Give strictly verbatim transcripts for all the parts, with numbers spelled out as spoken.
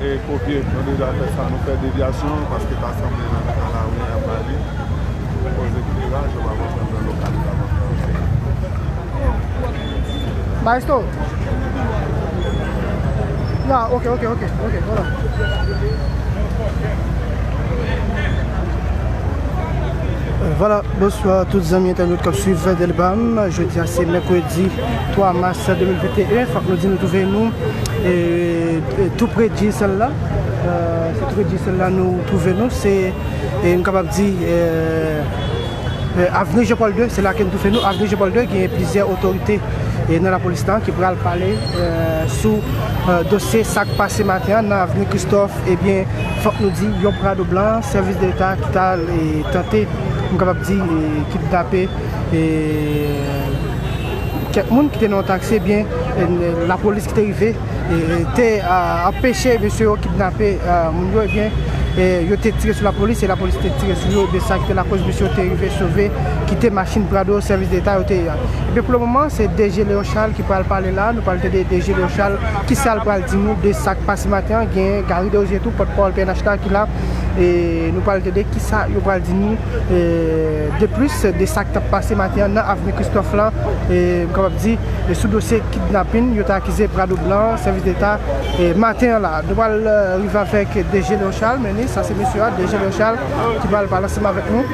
E kopye, nou deja fè sa, nou fè devyasyon, paske ta sanble nan, nan lari a Bali. Koze ki deja, yo pa konprann nan lokal la. Maestro. Ya, ok, ok, ok, ok, voilà. Vwala, bonswa tout zanmi entènot k ap swiv Delbam. Jodi a se mèkredi twa mas de mil venteyen. Fòk nou di nou twouve nou, e, e, tou pre Digicel la. E, se tou pre Digicel la nou twouve nou. Se, e, nou kapab di, e, e, Avni Jean Paul de, se la ke nou twouve nou. Avni Jean Paul de, gen plizyè otorite, e, nan lapolis la ki pral pale, e, sou, e, dosye sa k pase maten an nan Avni Christophe. Ebyen, fòk nou di, yon Prado blan, sèvis de leta ki t al, e, tante, m kapab di, e, kidnape, e, kèk moun ki te nan yon taksi, ebyen, e, lapolis ki te rive, e, te, a, anpeche mesye yo kidnape, a, moun yo, ebyen, e, yo te tire sou lapolis, e lapolis te tire sou yo, ebyen, sa ki te lakòz mesye yo te rive sove, kite machin Prado sèvis de leta yo te ye a. Ebyen, pou le moman, se D G Léon Charles ki pral pale la. Nou pral tande D G Léon Charles, kisa l pral di nou de sa k pase maten an. Gen Gary Desrosiers tou, pòtpawòl P N H la ki la. E nou pral tande kisa yo pral di nou, e, de plis de sa k t ap pase maten an nan Avni Christophe la. E m kapab di, e, sou dosye kidnapin, yo te akize Prado blan, sèvis de leta, e, maten an la. Nou pral, e, rive avèk D G Léon Charles, men ni, sa se mesye a, D G Léon Charles, ki pral pale ansanm avèk nou.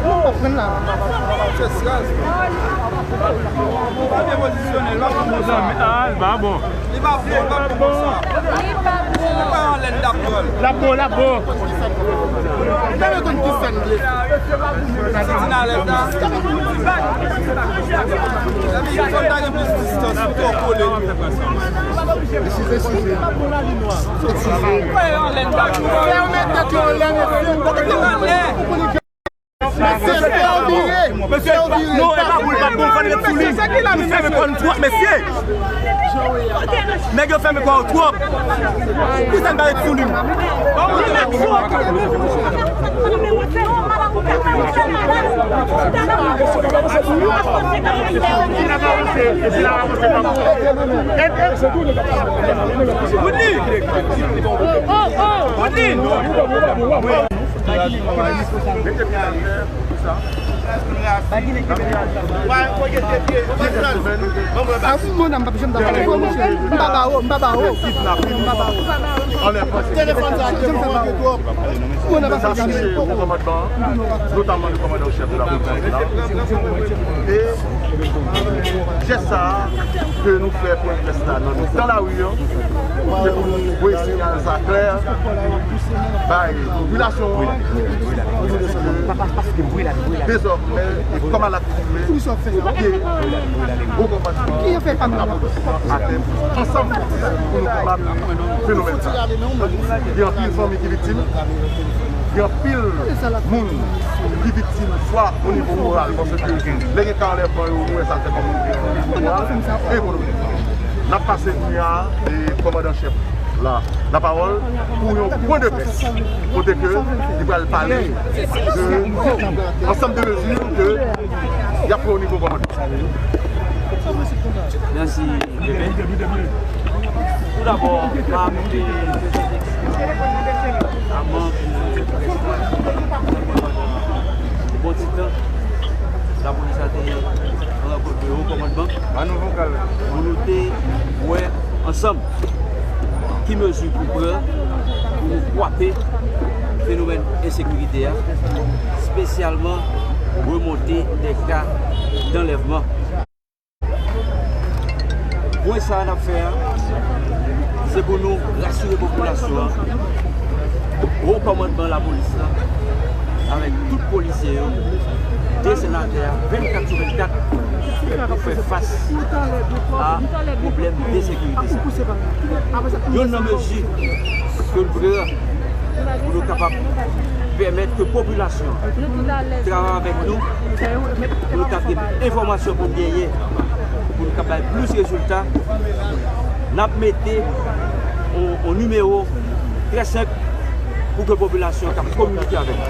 Konprann la. Ah, li pa bon, li pa bon konsa. Li pa bon. Li pa yon lèn dapòl. L ap bon, l ap bon. Mwen konn ki sa n vle. Santi n alèz la. Zanmi, fò n ta gen plis distans, nou twò kole. Eskize, eskize. Eskize. Fèmen tèt yo anlè, mesye. Mesye, fè w vire. Mesye, non, e pa pou l pa bon, fò n ret sou li. Nou fèmen kò n twòp, mesye. Nèg yo fèmen kò yo twòp. Poukisa n pa ret sou li? Woodly! Woodly! A, mwen, m p ap janm dakò avè w, monchè. M pa ba w, m pa ba w. M pa ba w. Telefòn sa a te manje twòp. Mwen, m pa ba w. Notaman le kòmandan chèf de la polis la. E jès sa a ke nou fè pou jès la nan mitan lari an, se pou nou voye siyal sa klè bay popilasyon an, pou nou di ke dezòmè e kòm alaktife, gen gwo konpatman lapolis atè ansanm pou nou konbat fenomèn sa. Gen anpil fanmi ki viktim, gen anpil moun ki viktim, swa o nivo moral, paske lè gen ka anlèvman yo, nou wè sa fè kòm o nivo moral, ekonomik. N ap pase kounye a, e, kòmandan chèf la, lapawòl pou yon pwen de près, kote ke li pral pale de ansanm de mezi ke y ap pran o nivo kòmandman. Mèsi, Bebe. Tou dabò, m ap, e, a manm, e, près la, pandan yon bon ti tan, lapolis la te rankontre wo kòmandman pou nou te wè ansanm ki mezi pou pran pou nou kwape fenomèn ensekirite a, espesyalman remonte de ka danlèvman. Pwen sa a n ap fè a, se pou nou rasire popilasyon an, wo kòmandman lapolis la, avèk tout polisye yo, desann atè a vennkat sou vennkat pou fè fas a pwoblèm ensekirite sa. Youn nan mezi ke n pran pou nou kapab pèmèt ke popilasyon an travay avèk nou, pou nou ka gen enfòmasyon pou n genyen, pou nou ka bay plis rezilta, n ap mete yon, yon nimewo trè senp pou ke popilasyon an ka kominike avè n.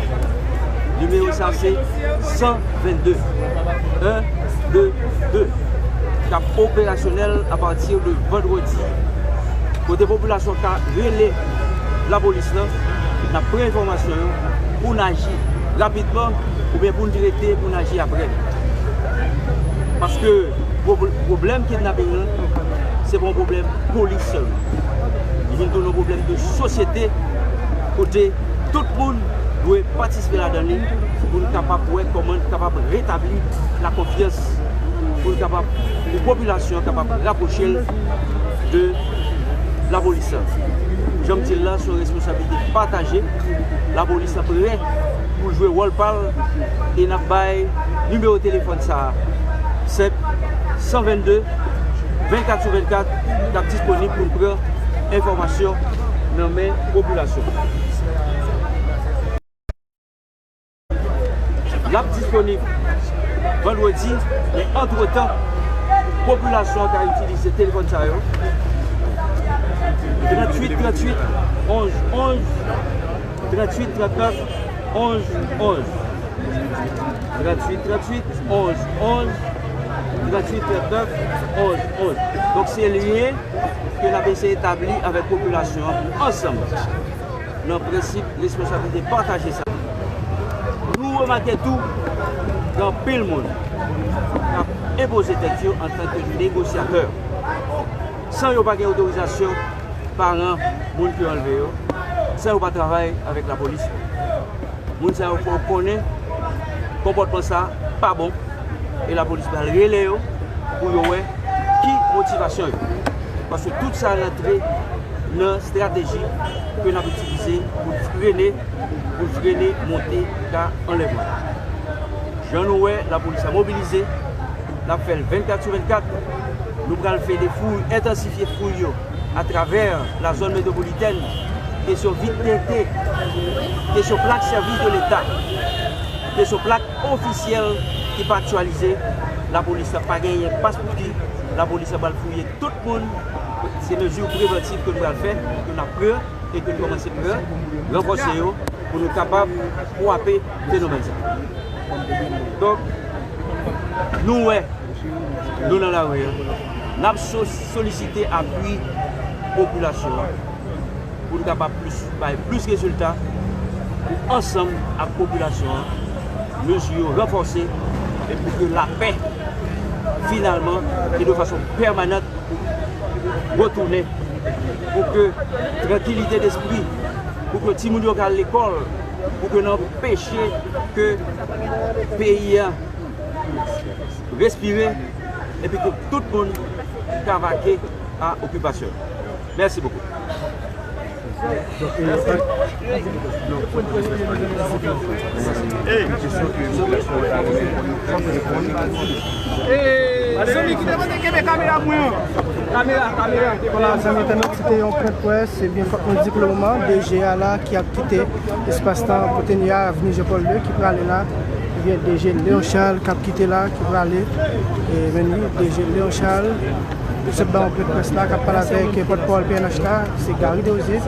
Nimewo sa se san vennde, en de de. k ap operasyonèl apati de vandredi, kote popilasyon ka rele lapolis lan, n ap pran enfòmasyon yo pou n aji rapidman oubyen pou n trete, pou n aji apre. Paske pwob-, pwoblèm kidnaping lan, se pa yon pwoblèm polis sèlman. Li vin tounen yon pwoblèm de sosyete kote tout moun dwe patisipe ladan li pou n kapab wè kòman n kapab retabli lakonfyans, pou n kapab, pou popilasyon an kapab rapwoche l de lapolis la. Jan m di l la, se yon responsablite pataje. Lapolis la prè pou l jwe wòl pa l e n ap bay nimewo telefòn sa a, senp, san vennde, vennkat sou vennkat, k ap disponib pou n pran enfòmasyon nan men popilasyon. L ap disponib vandredi, men antretan, popilasyon an ka itilize telefòn sa yo, tranntuit tranntuit, onz onz, tranntuit trannèf, onz onz, tranntuit tranntuit, onz onz, tranntuit trannèf, onz onz. Donk, se lyen ke n ap eseye etabli avèk popilasyon an ansanm nan prensip responsablite pataje sa. Nou remake tou gen anpil moun k ap enpoze tèt yo antanke negosyatè san yo pa gen otorizasyon paran moun ki anlve yo, san yo pa travay avèk lapolis. Moun sa yo fè w konnen konpòtman sa pa bon e lapolis pral rele yo pou yo wè ki motivasyon yo. Paske tout sa rantre nan estrateji ke n ap itilize pou n frene, pou n frene monte ka anlèvman. Jan nou wè, lapolis la mobilize, n ap fè l vennkat sou vennkat. Nou pral fè de fouy, entansifye fouy yo atravè la zòn metwopolitèn, kesyon vit tente, kesyon plak sèvis de Leta, kesyon plak ofisyèl ki pa aktyalize, lapolis la pa genyen pas pou ki, lapolis la pral fouye tout moun. Se mezi prevantif ke nou pral fè, ke n ap pran e ke n kòmanse pran, ranfòse yo pou nou kapab kwape fenomèn sa. Donk, nou wè, nou nan lari a, n ap so-, solisite apui popilasyon an pou n kapab plis, bay plis rezilta pou ansanm ak popilasyon an, mezi yo ranfòse e pou ke lapè, finalman e de fason pèmanant, retounen, pou ke trankilite despri, pou ke timoun yo ka al lekòl, pou ke n anpeche ke peyi a respire, epi ke tout moun ka vake a okipasyon. Mèsi bokou. Hey, zanmi ki te mande kenbe kamera mwen an. Kamera, kamera. Vwala, zanmi entènot, se te yon pwen près. Ebyen, fòk nou di pou le moman, D G a la ki ap kite espas lan kote n ye a, Avni Jean Paul de, ki prale la. Ebyen, D G Léon Charles k ap kite la, ki prale. E, men wi, D G Léon Charles, ki sot ba yon pwen près la, k ap pale avèk pòtpawòl P N H la, se Garry Desrosiers.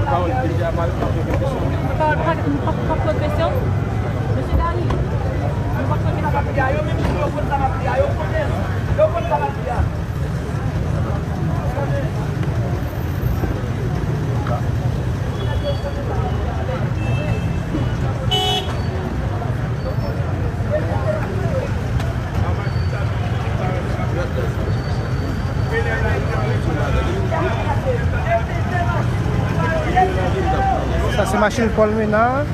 Pawòl pa, pa, pa pran kesyon. Mesye Dani, nou pa pran kesyon. Machin Paul Ménard,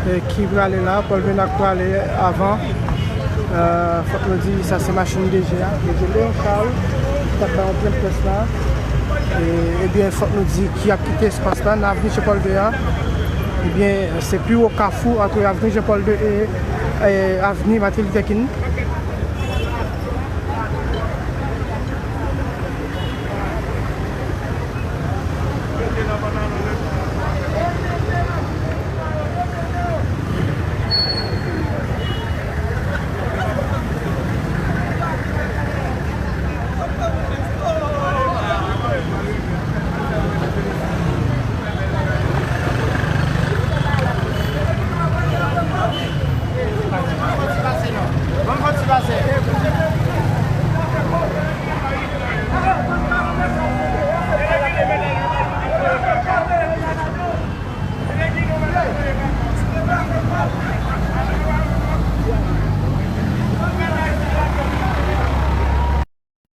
eh, ki prale la, Paul Ménard k prale avan. Eh, fòk nou di sa se machin D G a, D G Léon Charles, ki t ap bay yon plen près la. E, ebyen, fòk nou di ki ap kite espas la nan avni Jean Paul de a. Ebyen, se pi wo kafou ant avni Jean Paul de e, e avni Martin Luther King.